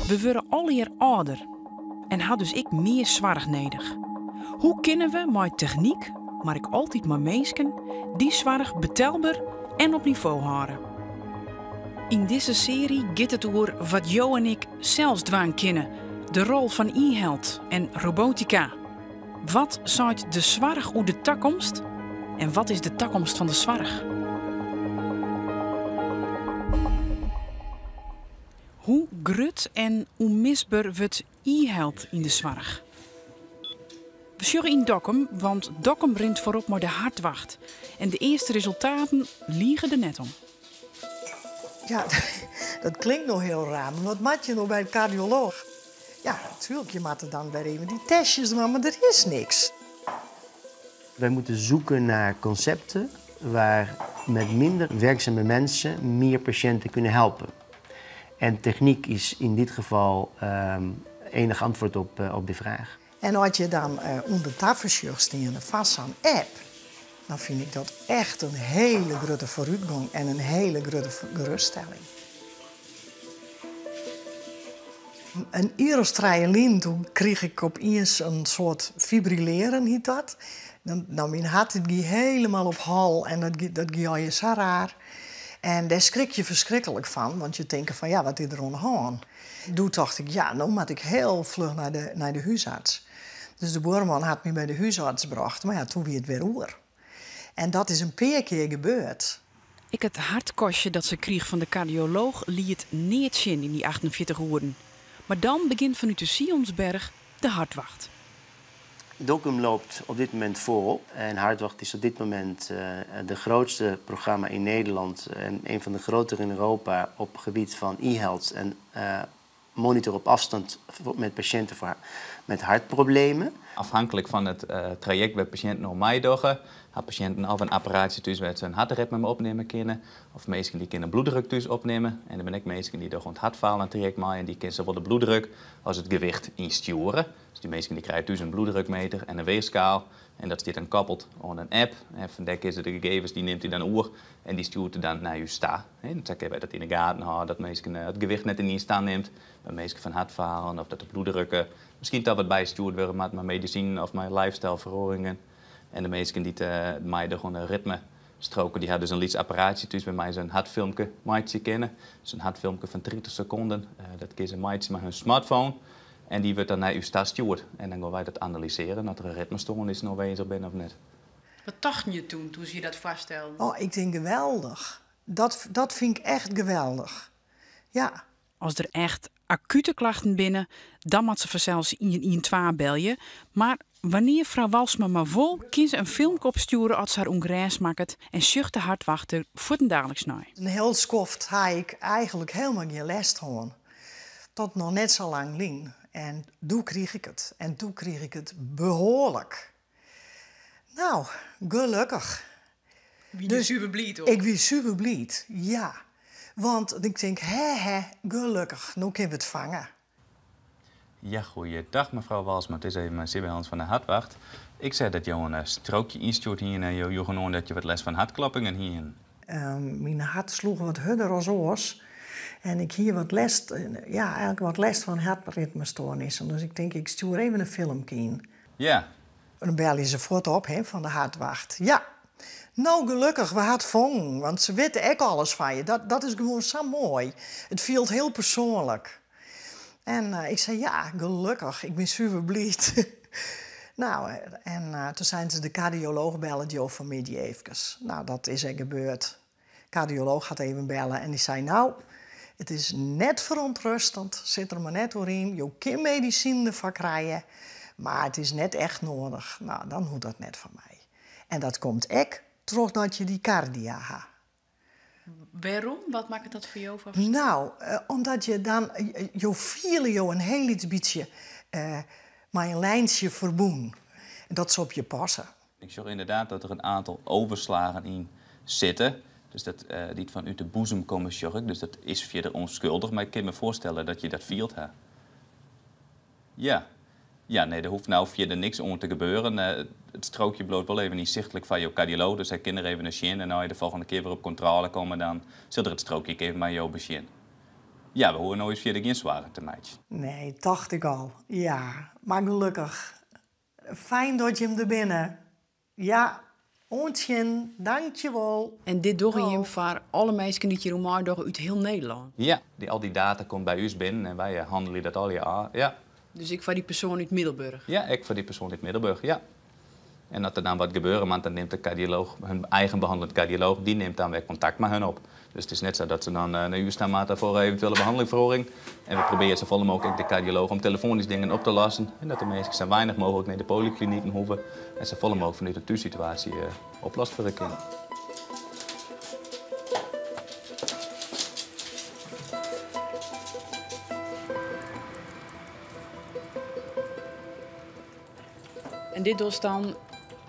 We wurde allegear âlder en ha dus ek mear soarch nedich. Hoe kinne we mei technyk, mar ek altyd mei minsken, dy soarch betelber en op nivo hâlde? Yn dizze searje giet it oer wat jo en ik sels dwaan kinne, de rol fan e-health en robotika. Wat seit de soarch oer de takomst en wat is de takomst fan de soarch? Hoe grut en ûnmisber wurdt e-health yn de soarch? We sjogge yn Dokkum, want Dokkum rint foarop mei de Hartwacht. En de earste resultaten lige der net om. Ja, dat klinkt no hiel raar, mar wat moatte je no by de kardiolooch? Ja, natuerlik, je moatte dan wer even dy testjes dwaan, mar der is niks. Wij moeten zoeken naar concepten waar met minder werkzame mensen meer patiënten kunnen helpen. En techniek is in dit geval enig antwoord op die vraag. En as je dan ûnder tafersjoch steane fan sa'n app, dan fyn ik dat echt in hiele grutte foarútgong en in hiele grutte gerêststelling. In jier as trije lyn, doe krige ik opiens in soart fibrillearen, hiet dat. Dan, no, myn hert it gie hielendal op hol en dat gie allegear sa raar. En dêr skrik je ferskriklik fan, want je tinke fan ja, wat is der oan de hân? Doe tocht ik, ja, no moat ik hiel fluch nei de húsarts. Dus de buorman hat my by de húsarts brocht, mar ja, doe wie it wer oer. En dat is in pear kear gebeurd. Ek it hartkastje dat se krige fan de kardiolooch liet neat sjen yn dy 48 oeren. Mar dan begjint fanút de Sionsberg de Hartwacht. Dokkum loopt op dit moment voorop. En Hartwacht is op dit moment de grootste programma in Nederland en een van de grotere in Europa op gebied van e-health en monitor op afstand met patiënten met hartproblemen. Afhankelijk van het traject wêr't pasjinten oan meidogge, ha pasjinten of in apparaatsje thús wêr't se in hartritme opnimme kinne, of minsken dy kinne bloeddruk thús opnimme. En der binne ek minsken dy dogge oan it hartfalen trajekt mei en dy kinne sawol de bloeddruk as it gewicht ynstjoere. Dus dy minsken dy krije thús in bloeddrukmeter en in weechskaal en dat stiet dan koppeld oan in app. En fan dêr kinne se de gegevens, dy nimt hy dan oer en dy stjoert er dan nei ús ta. Sa kinne wy dat yn 'e gaten hâlde dat minsken it gewicht net yniens tanimt by minsken fan hartfalen of dat de bloeddruk miskien toch wat bystjoerd wurde moat mei medisinen of mei lifestyleferoaringen. En de minsken dy't meidogge oan de ritmestroken, dy ha dus in lyts apparaatsje thús wêrmei se in hartfilmke meitsje kinne. Dus in hartfilmke fan 30 sekonden, dat kinne se meitsje mei hun smartphone. En dy wurdt dan nei ús ta stjoerd. En dan gean wy dat analysearjen, oft der in ritmestoarnis oanwêzich binne of net. Wat tochten je doe, doe't se je dat foarstelden? Oh, ik tink geweldich. Dat fyn ik echt geweldich. Ja. As der echt akute klachten binne, dan moat se fansels 112 belje. Mar wannear't frou Walsma mar wol, kin se in filmke opstjoere as se har ûngerêst makket en sjocht de Hartwacht der fuortendaliks nei. In hiel skoft ha ik eigentlik hielendal gjin lêst hân. Tot noch net sa lang lyn. En doe krige ik it. En doe krige ik it behoarlik. No, gelokkich. Wie je super bliid, hoor. Ik wie super bliid, ja. Want ik tink, hè, hè, gelokkich, no kinne we it fange. Ja, goeiedag mefrou Walsma. It is even mei Sibbe Hans fan de Hartwacht. Ik sei dat jo in strookje ynstjoerd hiene en jo joegen oan dat jo wat lêst fan hartkloppingen hiene. Myn hert sloech wat hurder as oars. En ik hie wat lêst, ja, eigentlik wat lêst fan hertritmestoarnissen. Dus ik tink, ik stjoer even in filmke yn. En dan belje se fuort op, hè, fan de Hartwacht. Ja, no gelokkich, we ha it fongen. Want se witte ek alles fan je. Dat is gewoan sa moai. It fielt hiel persoanlik. En ik sei, ja, gelokkich, ik bin super bliid. No, en doe seinen se, de kardiolooch bellet jo fanmiddei efkes. No, dat is ek gebeurd. Kardiolooch hat even belle en dy sei, no, it is net ferûntrêstend, sit der mar net oer yn, jo kinne medisinen derfoar krije, mar it is net echt nedich. No, dan hoecht dat net fan my. En dat komt ek trochdat je dy kardia ha. Wêrom? Wat makket dat foar jo foar? No, omdat je dan, jo fiele jo in hiel lyts bytsje mei in lijntsje ferbûn. Dat se op je passe. Ik sjoch ynderdaad dat der in oantal overslagen yn sitte. Dus dat dy't fanút de boezem komme, sjoch ik. Dus dat is fierder ûnskuldich, mar ik kin my foarstelle dat je dat field ha. Ja. Ja, nee, der hoecht no fierder niks oan te gebeuren. It strookje bliuwt wol even ynsichtlik foar jo kardiolooch, dus hy kin der even nei sjen. En as je de folgjende kear wer op kontrôle komme, dan sil er it strookje ek even mei jo besjen. Ja, we hoege no ús fierder gjin soargen te meitsjen. Nee, tocht ik al. Ja, mar gelokkich. Fijn dat jim der binne. Ja, oant sjen. Dankjewol. En dit dogge jim foar alle minsken dy't hjiroan meidogge út hiel Nederlân? Ja, al dy data komt by ús binnen en wy hannelje dat allegear ôf, ja. Dus ek foar dy persoan út Middelburch? Ja, ek foar dy persoan út Middelburch, ja. En as der dan wat gebeure moat, dan nimt de kardiolooch, hun eigen behannelend kardiolooch, dy nimt dan wer kontakt mei hun op. Dus it is net sa dat se dan nei ús ta moatte foar eventuele behannelingferoaring. En we probearje safolle mooglik ek de kardiolooch om telefoanysk dingen op te lossen. En dat de minsken sa weinich mooglik nei de polykliniken hoege en safolle mooglik fanút de thússituaasje oplost wurde kinne. En dit dochst dan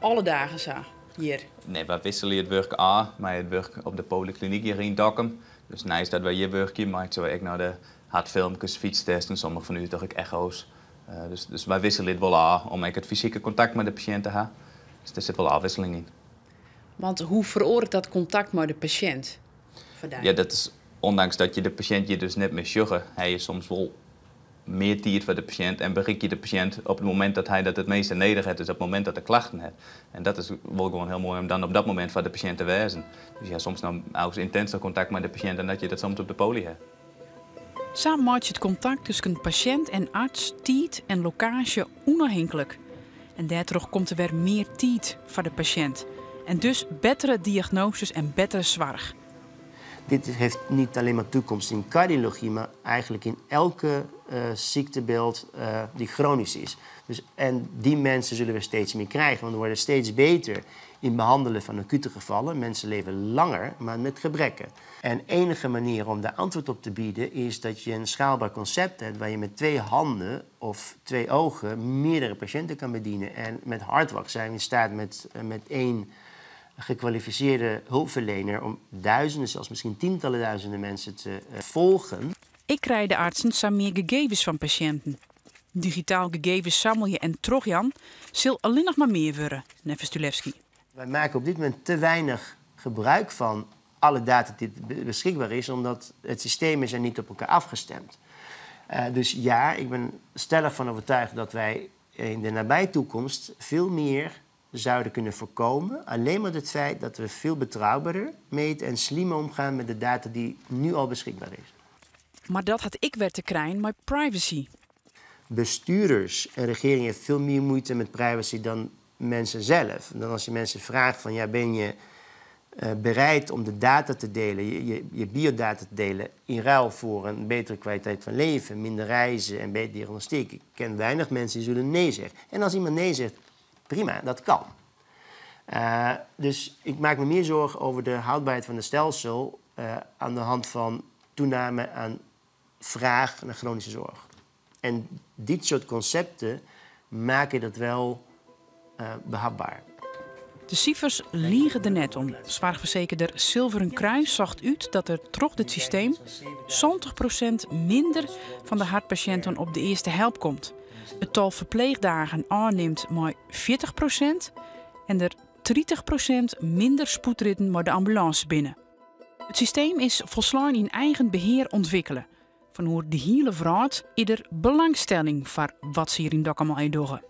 alle dagen sa, hjir? Nee, wy wikselje it wurk ôf mei it wurk op de polyklinyk hjir yn Dokkum. Dus neist dat wy hjir wurkje, meitsje wy ek noch de hertfilmkes, fytstesten, sommige fan ús dogge ek echo's. Dus wy wikselje it wol ôf om ek it fysike kontakt mei de pasjint te ha. Dus dêr sit wol ôfwikseling yn. Want hoe feroaret dat kontakt mei de pasjint foar dy? Ja, dat is, ondanks dat je de pasjint hjir dus net mear sjogge, ha je soms wol mear tiid foar de pasjint en berike je de pasjint op it momint dat hy dat it measte nedich hat, dus op it momint dat er klachten hat. En dat is wol gewoan hiel moai om dan op dat momint foar de pasjint te wêzen. Dus ja, soms noch eins yntinser kontakt mei de pasjint dan dat je dat soms op de poly ha. Sa meitsje it kontakt tusken pasjint en arts tiid en lokaasje ûnôfhinklik. En dêrtroch komt der wer mear tiid foar de pasjint. En dus bettere diagnoses en bettere soarch. Dit heeft niet alleen maar toekomst in cardiologie, maar eigenlijk in elke ziektebeeld die chronisch is. En die mensen zullen we steeds meer krijgen, want we worden steeds beter in behandelen van acute gevallen. Mensen leven langer, maar met gebrekken. En enige manier om daar antwoord op te bieden is dat je een schaalbaar concept hebt waar je met 2 handen of 2 ogen meerdere patiënten kan bedienen. En met Hartwacht zijn we in staat met 1 gekwalificeerde hulpverlener om duizenden, zelfs misschien tientallen duizenden mensen te volgen. Ik krij de artsen sa mear gegevens fan pasjinten. Digitaal gegevens sammelje en trochjaan sil allinnich mar mear wurde, neffens Tulevski. Wij maken op dit moment te weinig gebruik van alle data die beschikbaar is, omdat het systemen zijn niet op elkaar afgestemd. Dus ja, ik ben stellig van overtuigd dat wij in de nabije toekomst veel meer zouden kunnen voorkomen. Alleen maar het feit dat we veel betrouwbaarder meten en slimmer omgaan met de data die nu al beschikbaar is. Maar dat had ik weer te krijgen met privacy. Bestuurders en regeringen hebben veel meer moeite met privacy dan mensen zelf. Dan als je mensen vraagt van, ja, ben je bereid om de data te delen, je biodata te delen, in ruil voor een betere kwaliteit van leven, minder reizen en betere diagnostiek. Ik ken weinig mensen die zullen nee zeggen. En als iemand nee zegt, prima, dat kan. Dus ik maak me meer zorgen over de houdbaarheid van het stelsel aan de hand van toename aan vraag naar chronische zorg. En dit soort concepten maken dat wel behapbaar. De sifers liegen er net om. Soarchfersekerder Zilveren Kruis zocht uit dat er troch dit systeem 70% minder van de hartpatiënten op de eerste help komt. Het tal verpleegdagen aanneemt met 40% en er 30% minder spoedritten met de ambulance binnen. Het systeem is volslaan in eigen beheer ontwikkelen. Van hoe de hele wrâld ieder belangstelling voor wat ze hier in Dokkum al doen.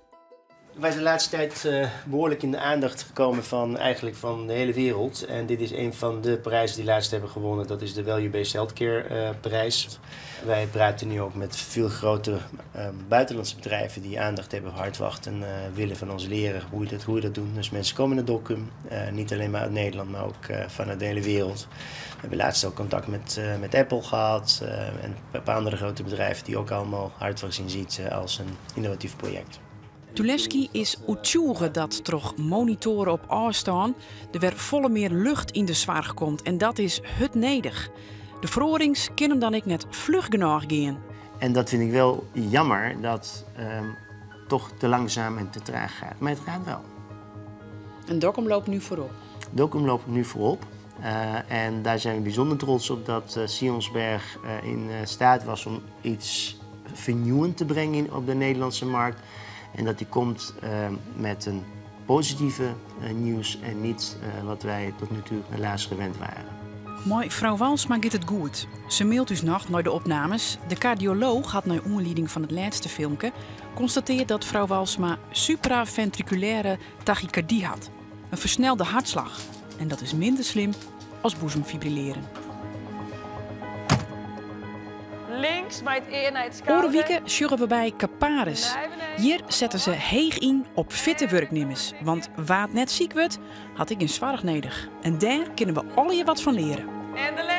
Wij zijn de laatste tijd behoorlijk in de aandacht gekomen van de hele wereld. En dit is een van de prijzen die laatst hebben gewonnen. Dat is de Value-Based Healthcare prijs. Wij praten nu ook met veel grote buitenlandse bedrijven die aandacht hebben voor Hartwacht en willen van ons leren hoe je dat doet. Dus mensen komen naar Dokkum, niet alleen maar uit Nederland, maar ook vanuit de hele wereld. We hebben laatst ook contact met Apple gehad en een paar andere grote bedrijven die ook allemaal Hartwacht zien ziet als een innovatief project. Tulevski is oertsjûge dat troch monitoren op ôfstân der wer folle mear lucht yn de soarch komt en dat is hurd nedich. De feroarings kinne dan ek net fluch genôch gean. En dat vind ik wel jammer, dat toch te langzaam en te traag gaat. Maar het gaat wel. En Dokkum loopt nu voorop? Dokkum loopt nu voorop. En daar zijn we bijzonder trots op dat Sionsberg in staat was om iets vernieuwend te brengen op de Nederlandse markt. En dat die komt met een positieve nieuws en niet wat wij tot nu toe helaas gewend waren. Mei frou Walsma giet it goed. Se mailt ús noch nei de opnames. De kardiolooch hat nei oanlieding fan it lêste filmke konstatearre dat frou Walsma supraventriculaire tachycardie hat. In fersnelde hertslach. En dat is minder slim as boezemfibrilleren. Links mei it ear nei it skouder. Oare wike sjogge we by Caparis. Hjir sette se heech yn op fitte wurknimmers. Want wa't net siik wurdt, hat ek gjin soarch nedich. En dêr kinne we allegear wat fan leare. En de lêste.